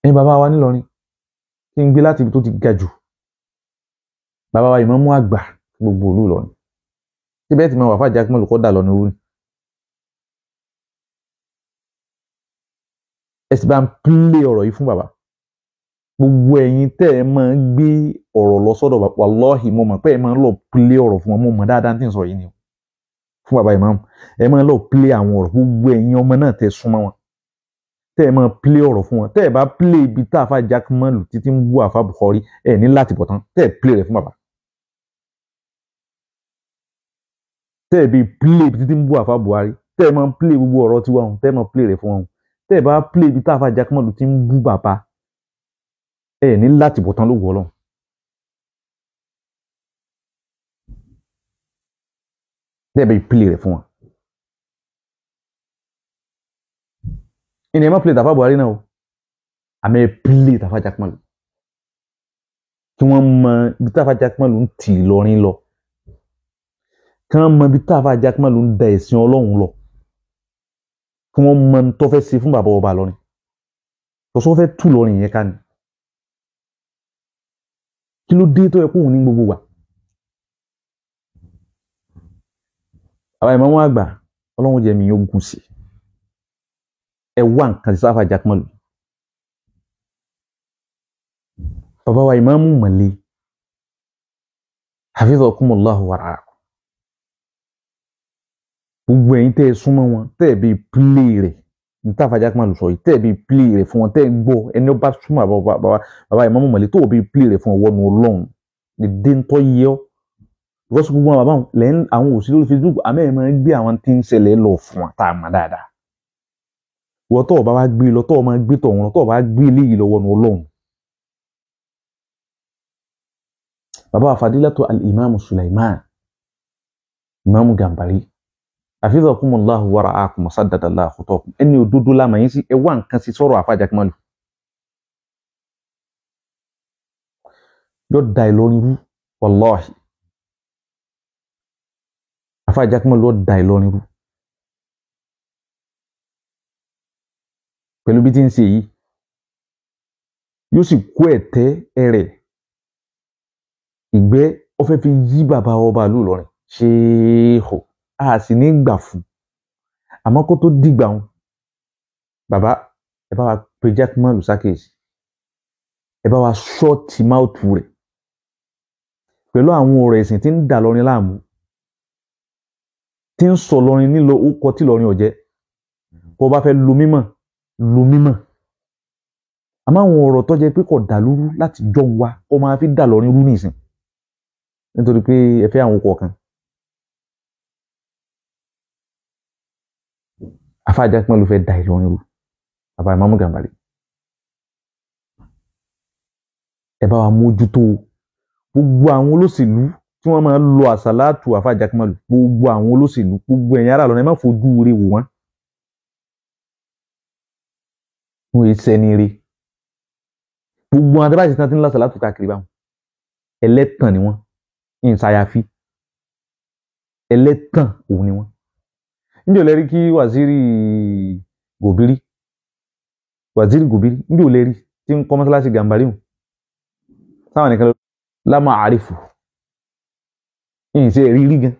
Ẹ̀yin bàbá wa nílọrin, kí n gbé láti ibi tó ti ga jù. Bàbá wa ìmáàmù àgbà gbogbo ìlú Ìlọrin. Síbẹ̀ tí mo wà fàájà kí mo lè kọ́ dà lọ ní orú ni. Ẹ sì bá ń pílé ọ̀rọ̀ yìí fún bàbá. Gbogbo ẹ̀yin tẹ́ ẹ máa ń gbé ọ̀rọ̀ lọ sọ́dọ̀ bàbá, wàláhì mo mọ̀ pé ẹ máa ń lọ pílé ọ̀rọ̀ fún wọn, mo mọ̀ dáadáa tí ń sọ yìí ni o. Fún bàbá ìmáàmù, ẹ máa ń lọ pílé àwọn ọ̀rọ̀, gbogbo ẹ̀yin ọmọ náà tẹ́ súnmọ́ wọn. Tẹ́ ẹ máa pílé ọ̀rọ̀ fún wọn, tẹ́ ẹ bá pílé ibi tá àfa Jákèmálù títí ń bú àfa Bukhari, ẹ ní láti bọ̀ tán, tẹ́ ẹ pílé rẹ̀ fún bàbá. Tẹ́ ẹ bí pílé ibi títí ń bú àfa Buhari, tẹ́ ẹ máa pílé gbogbo ọ̀rọ̀ tiwa hàn, tẹ́ ẹ máa pílé rẹ̀ fún wọn. Tẹ́ ẹ bá pílé ibi tá àfa Jákèmálù tí ń bú bàbá, ẹ ní láti bọ̀ tán ló wọ̀ Ọlọ́run. Tẹ́ ẹ bí pílé rẹ̀ fún wọn. Ìní ẹ má pílé tàfà Buhari náà o, àmọ́ ẹ pílé tàfà Jákèmálù. Kí wọ́n mọ ibi tàfà Jákèmálù ń tì Ìlọrin lọ. Kí wọ́n mọ ibi tàfà Jákèmálù ń da ẹ̀sìn Ọlọ́run lọ. Kí wọ́n mọ ohun tó fẹ́ ṣe fún bàbá ọba lọ́rin. Tọ́sọ́ fẹ́ tú lọ́rin yẹn ká ni. Kí ló dé tó yẹ kóhun ní gbogbo wa? Bàbá ìmáàmù àgbà, Ọlọ́run jẹ́ mi yóò gùn sí. Ẹ wá nǹkan sí sáfà Jákèmálù. Bàbá wa ìmáàmù Mọ̀lẹ́, hafizakumullahu wa ra'akum. Gbogbo ẹ̀yin tẹ́ ẹ súnmọ́ wọn, tẹ́ ẹ bí pílé rẹ̀, ní táfà Jákèmálù sọ yìí, tẹ́ ẹ bí pílé rẹ̀ fún wọn, tẹ́ ẹ gbọ́ ẹni ó bá súnmọ́ bàbá ìmáàmù Mọ̀lẹ́ tó o bí pílé rẹ̀ fún ọwọ́ nu Ọlọ́run ní dé ń tọ́ yẹ ọ́. Because gbogbo àwọn bàbá lẹ́yìn àwọn òsì lórí Facebook, àmọ́ ẹ̀ máa ń gbé àwọn tí ń ṣẹlẹ̀ lọ fún wa tá a mọ̀ dáadáa. Wọ́n tọ́ ọba wa gbé lọ, tọ́ ọ máa gbé tọ̀hún lọ, tọ́ ọba gbé eléyìí lọ́wọ́ nu Ọlọ́run. Bàbá wa Fadilatu al-Imam Sulaiman, Imam Gambari, hafizakumullahu wa ra'akum wa saddadallahu khutakum. Ẹni òdodo la mọ̀ yín sí, ẹ wá nǹkan sí sọ̀rọ̀ àfa Jákèmálù. Yóò da Ìlọrin rú, wàláhì. Àfa Jákèmálù yóò da Ìlọrin rú. Pẹ̀lú bí tí ń ṣe yìí, yóò sì kó ẹ̀tẹ́ ẹrẹ̀ ìgbẹ́ ó fẹ́ fi yí bàbá ọba ìlú Ìlọrin ṣeéhò, a sì ní gbà fún. Àmọ́ kó tó dìgbà wọn, bàbá ẹ bá wa pe Jákèmálù sákèsì, ẹ bá wa ṣọ́ọ̀tì máùtù rẹ̀ pẹ̀lú àwọn ọ̀rọ̀ ẹ̀sìn tí ń dà lọ́rin láàmú, tí ń sọ lọ́rin nílò ó kọ tí lọ́rin ọ̀jẹ́. Bó bá fẹ́ lu mímọ̀, lu mímọ̀. Àmọ́ àwọn ọ̀rọ̀ tó jẹ́ pé kò dà lúrú láti jọ ń wá, ó máa fi dà lọ́rin rú nìsín nítorí pé ẹ fẹ́ àwọn kọ̀ọ̀kan. Àfáà Jákèmálù fẹ́ da Ìlọrin rú, bàbá Ìmáàmù Gàmbàrí. Ẹ bá wa mójútó gbogbo àwọn olóṣèlú tí wọ́n máa ń lo àsàlátù àfáà Jákèmálù, gbogbo àwọn olóṣèlú, gbogbo ẹ̀yin ará Ìlọrin, ẹ má fojú ire wò wọ́n. Wọ́n yìí sẹ́ni ire. Gbogbo àwọn adébáṣe tí wọ́n ti ń lọ àsàlátù káàkiri báwọn, ẹlẹ́tàn ni wọ́n, ìsàyàfi ẹlẹ́tàn òun ni wọ́n. Ǹjẹ́ ò lè rí kí Waziri Gòbírí, Waziri Gòbírí, ǹjẹ́ ò lè rí tí ń kọ́ mọ́sálásí Gàmbàrí hùn? Sáwọn nìkan ló lámà àrífù. Ìyìn ṣe rí rí gan.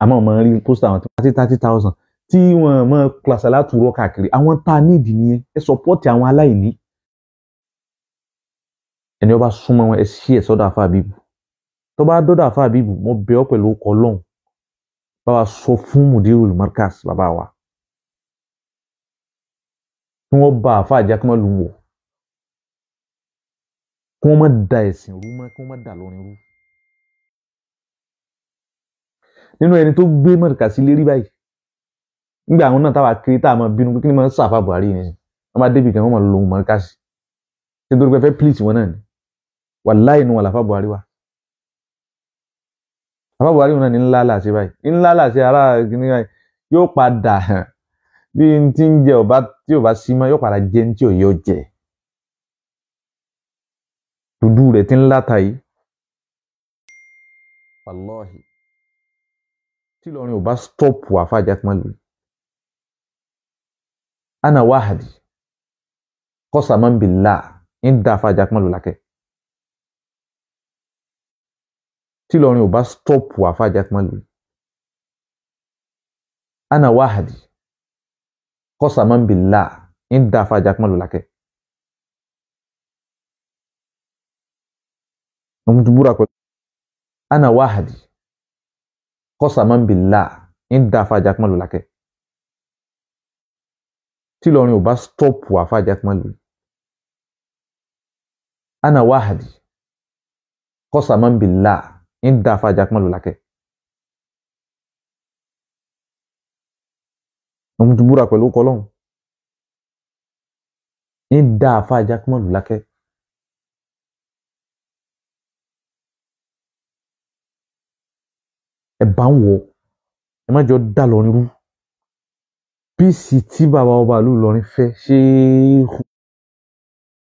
Àmọ́ ọmọ rí pósítà àwọn tí 30,000 tí wọ́n mọ kìlàsàlátù rọ káàkiri. Àwọn tá a nídìí nìyẹn, ẹ sọpọ́ọ̀tì àwọn aláìní. Ẹni ó bá súnmọ́ wọn, ẹ ṣí ẹ̀ sọ́dọ̀ àfa Àbíbù. Tó bá dọ́dọ̀ àfa Àbíbù, mo bẹ̀ ọ́ pẹ̀lú ọkọ̀ Ọlọ́run. Bá wa sọ fún Mudirul Markaz bàbá wa. Kí wọ́n bá àfa Jákèmálù wọ̀. Kí wọ́n má da ẹ̀sìn rú mọ́, kí wọ́n má da lọ́rin rú. Nínú ẹni tó gbé Markaz lérí báyìí, nígbà àwọn náà táwa kiri tá a máa bínú pé kí ni máa ń sàfà Buhari ni. Wọ́n bá débi kan wọ́n máa lo ohun Markaz. Ṣé nítorí pé fẹ́ pílìsì wọn náà ni? Wàláhì inú wọn làfà Buhari wà. Àfà Buhari wọn náà ní ńlá làṣẹ báyìí. Ńlá làṣẹ ará kìíní báyìí. Yóò padà bí n ti ń jẹ ọba tí ò bá sí mọ́, yóò padà jẹ ní tí ò yọ jẹ. Dúdú rẹ̀ ti ń láta yìí. Wàláhì. Tí Ìlọrin ò bá stọ́ọ̀pù àfà Jákèmálù. Ana wahadi. Qasaman billah ń da àfa Jákàmálù lákẹ́. Tí Ìlọrin ò bá stọ́ọ̀pù àfa Jákàmálù, ana wahadi qasaman billah ń da àfa Jákàmálù lákẹ́. Mo tún búra pẹ̀lú ana wahadi qasaman billah ń da àfa Jákàmálù lákẹ́. Tí Ìlọrin ò bá stọ́ọ̀pù àfa Jákàmálù, ana wahadi qasaman billah ń da àfa Jákàmálù lákẹ́. Mo tún búra pẹ̀lú kọlọ́hún ń da àfa Jákàmálù lákẹ́. Ẹ bá ń wọ, ẹ má jọ dá lọrin rú. Píìsì tí bàbá ọba ìlú Ìlọrin fẹ́ ṣéèkù.